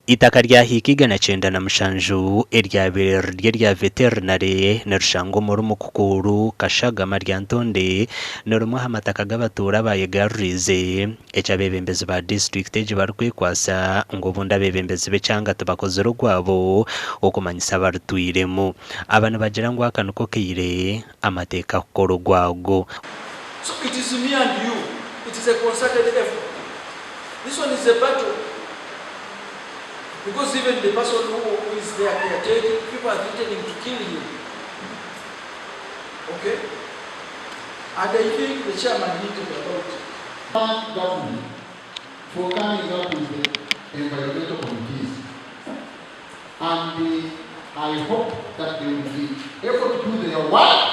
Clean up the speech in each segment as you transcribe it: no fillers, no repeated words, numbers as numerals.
Eitaka rya hiika 197 eryabaire riri erya veterinary nirishangwa omuri Mukukuru, Kashagama, Lyantonde ni rimwe aha mataka g'abatuura abayegaruriize eki abeebembezi ba disiturikiti egi barikwekwatsa ngu obundi abeebembezi b'ekyanga tibakozire ogwabo okumanyisa abaritwiremu. Aba nibagira ngu aka niko kaire amateeka kukora ogwago. So it is me and you, it is a concerted effort. This one is a battle because even the person who is there caretaking, people are threatening to kill him. Okay? And I think the chairman hinted about it. Thank government for coming up with the environmental committees and I hope that they will be able to do their work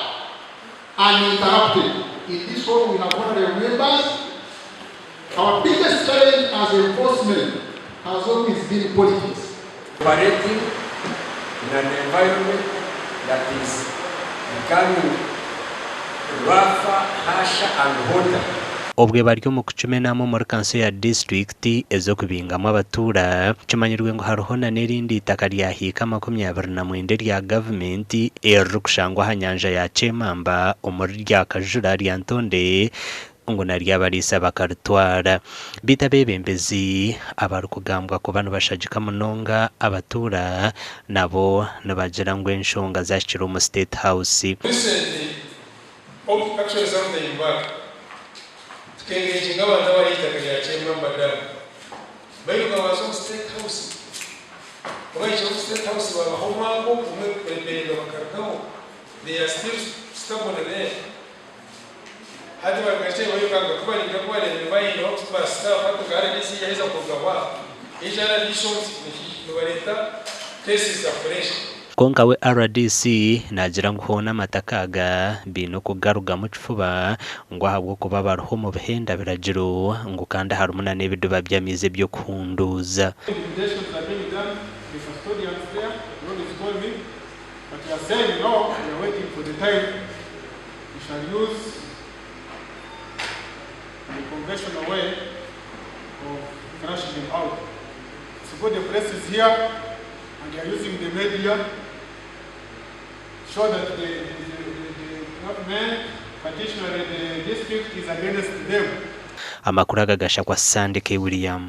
uninterrupted. In this hall we have honorable members. Our biggest challenge as enforcement has always been politics. Operating in an environment that is becoming rougher, harsher and hotter. Obwe bari omu kucuma enaama omuri kanso ya disiturikiti ez'okubingamu abatuura, kimanyirwe ngu hariho na n'erindi eitaka rya hiika 29 erya gavumenti eririkushangwa aha nyanja ya Kyemamba omuri Ryakajura, Lyantonde ngu naryo abariisa bakaritwara. Beitu abeebembezi abarikugambwa kuba nibashagika munonga abatuura nabo nibagira ngu enshonga zahikire omu State House. Recently, ok actually some time back, tukengaginga abantu abari ahaitaka rya Kyemamba Dam bairuka baaza omu State House. Ku bahikire omu State House baabaha omwaka ogumwe kupreparinga bakarugaho, they are still stubborn there. Hati bagarukireyo bairukanga ku bari ku bareebire bayineho ba staff hati nka rdc yaheza kurugaho aha, haija rdc omu nibareeta cases afresh. Kwonka we rdc naagira ngu hoona amataka aga baine okugarugamu kifuba ngu ahabw'okuba bariho omu bihenda biragiro ngu kandi harimu na n'ebidiba by'amaizi eby'okuhunduuza. Invitations are being done to the custodians there, they always call me, but we are saying no, we are waiting for the time we shall use the conventional way of thrashing them out. So go the press is here and they are using the media show that the, the, the, the government, particularly the district, is against them. Amakuru aga gashakwa Sande K. William.